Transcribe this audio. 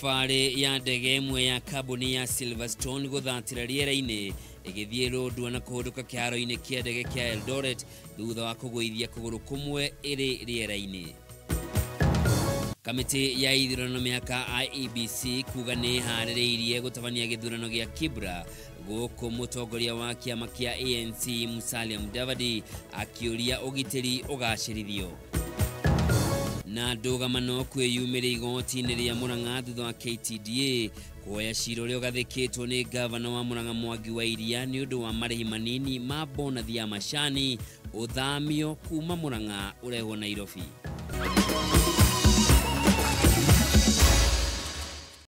Thabarĩ ya ndege ĩmwe ya kambuni ya Silverstone gũthatĩra rĩera-inĩ ĩgĩthiĩ Lodwar na kũhũndũka kĩharo-inĩ kĩa ndege kĩa Eldoret thutha wa kũgũithia kũgũrũ kũmwe ĩrĩ rĩera-inĩ. Kamĩtĩ ya ithurano mĩhaka IEBC kuga nĩ ĩharĩrĩirie gũtabania gĩthurano gĩa Kibra, gũkũ mũtongoria wa kĩama kĩa ANC Musalia Mudavadi akĩũria ũgitĩri ũgacĩrithio. Na ndũgamano kwĩyumĩria igoti-inĩ rĩa Murang'a thutha wa KTDA kuoya cira ũrĩa ũgathĩkĩtwo nĩ ngavana wa Murang'a Mwangi wa Iria nĩ ũndũ wa marĩhi manini ma bonathi ya macani ũthamio kuma Murang'a ũrehwo Nairobi.